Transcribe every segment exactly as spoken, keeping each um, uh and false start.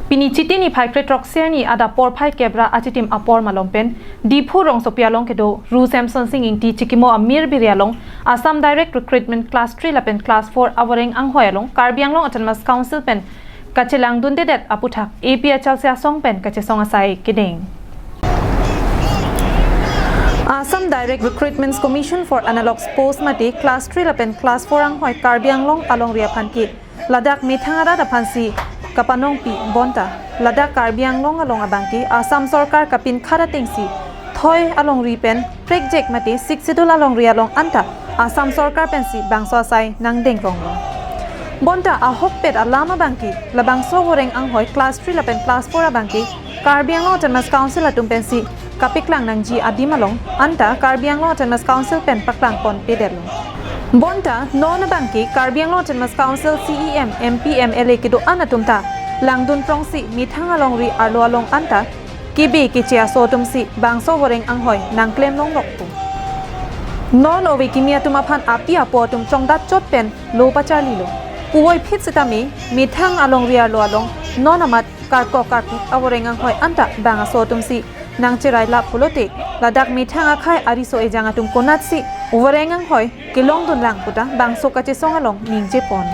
Pini Chiti niphai kre throksi arni adap porphai kep ra achitim apor malom pen Diphu rongsopi along kedo Ru Semson Sing Ingti chikimo amir biri along Assam Direct Recruitment Class three lapen Class four avoreng anghoi along Karbi Anglong Autonomous Council pen kachelangdundedet aputhak A P H L C asong pen kachesong asai kedeng. Assam Direct Recruitment Commission for Analog Post mate Class three lapen Class four anghoi Karbi Anglong alongri aphan ke ladak methang arat aphansi kapanongpi bonta ladak Karbi Anglong along abangke Assam sorkar kapinkhat atengsi thoi alongri pen prekjek mate Sixth Schedule alongri along anta Assam sorkar pensi bangso asai nangdeng ronglo. Bonta ahokpet alam abangke labangso avoreng anghoi Class three lapen Class four abangke Karbi Anglong Autonomous Council atum pensi kapeklang nangji adim along anta Karbi Anglong Autonomous Council pen paklangponpedetlo. Bonta non abangke Karbi Anglong Autonomous Council C E M, M P, M L A kedo-an atum ta langdun prongsi methang alongri arlo along anta kebe keche aso atumsi bangso avoreng anghoi nangklem longlok pu. Non ove kimi atum aphan api apo atum chongdat chot pen lo pacharlilo. Puvoiphit sitame methang alongri arlo along non amat karkok karpik avoreng anghoi anta bang aso atumsi nangcherai lap pulote ladak methang akhei ariso ejang atum konatsi avoreng anghoi kelongdun lang puta bangso kachesong along ningjepon.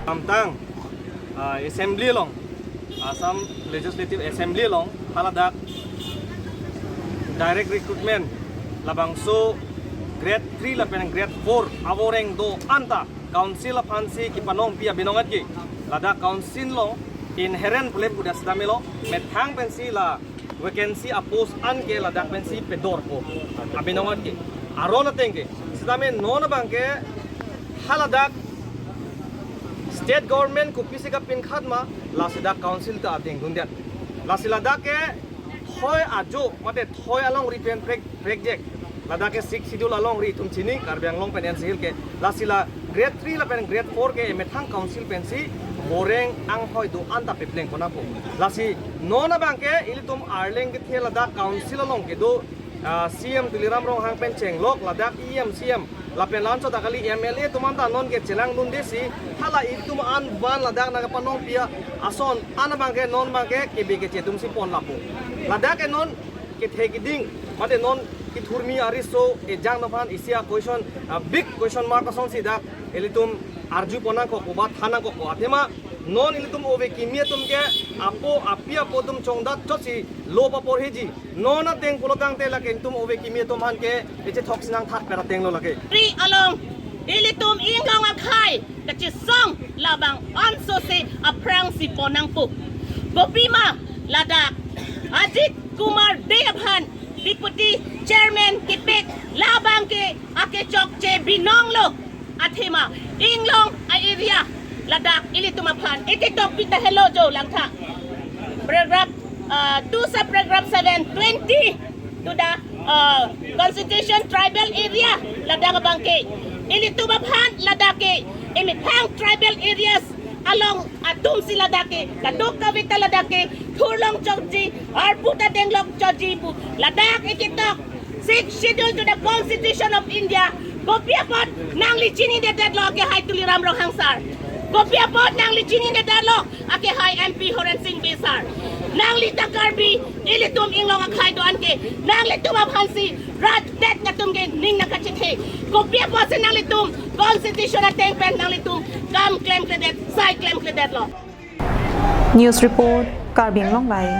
Amtang, ah, Assembly along, Assam Legislative Assembly along haladak direct recruitment labangso grade three lapen grade four avoreng do anta Council aphansi kepanongpi abinong atke ladak Council along inherent pule puda stamelo methang pensi la vacancy a post an ke ladak pensi pedorpo abinong atke aron ateng ke sitame non abangke haladak state government kopisi kapinkhat ma lasi dak Council ta ading dundet lasi ladak ke thoi ajo mate thoi alongri pen prek prekjek ladak ke Sixth Schedule alongri itum chini Karbi Anglong pen N C Hills ke lasi la grade three lapen grade four ke methang Council pensi avoreng anghoi do anta pepleng konatpo. Lasi non abangke ilitum arleng kethe ladak Council along kedo, ah, C M Tuliram Ronghang pen chenglok ladak E M, C M lapen lanso dakali M L A atum anta non ke chelangdundesi hala itum an van ladak nangkapanongpi ason an abangke non abangke kebe keche atumsi pon lapo. Ladak ke non kethe keding mate non kethurmi ariso ejang aphan isi a question, a big question mark asonsi dak ilitum arjupon nangkokpo ba than nangkokpo athema non ilitum ove kimi atum ke apo api apo atum chongdat chotsi lo paporheji non ateng pulotangte lake ilitum ove kimi atum aphan ke echethok sinang thak per atenglo lake. Ri along ilitum inglong akhei kachesong labang anso se aphrangsi pon nangpo. Kopima ladak Ajit Kumar Dey aphan Deputy Chairman kepik labang ke akechokche binonglo. Athema inglong a area ladak ilitum aphan eketok pita helo jo langtha. Paragraph, uh, two sub paragraph seven, twenty to the, uh, constitution tribal area ladak abangke ilitum aphan ladak ke emethang tribal areas along atumsi ladak ke kaduk kavita ladak ke thurlong chokji arpu ta denglong chokji pu ladak eketok Sixth Schedule to the Constitution of India. Kopi apot nangli chinidetlo akehai Tuliram Ronghang sir. Kopi apot nangli chinidetlo akehai M P Horen Sing Bey sir. Nangli ta Karbi ilitum inglong akhei do-an ke nanglitum aphansi rat det atum ke ning nangkachethe. Kopi apotsi nanglitum constitution ateng pen nanglitum kam klemkledet, sai klemkledetlo. News report, Karbi Anglong Live.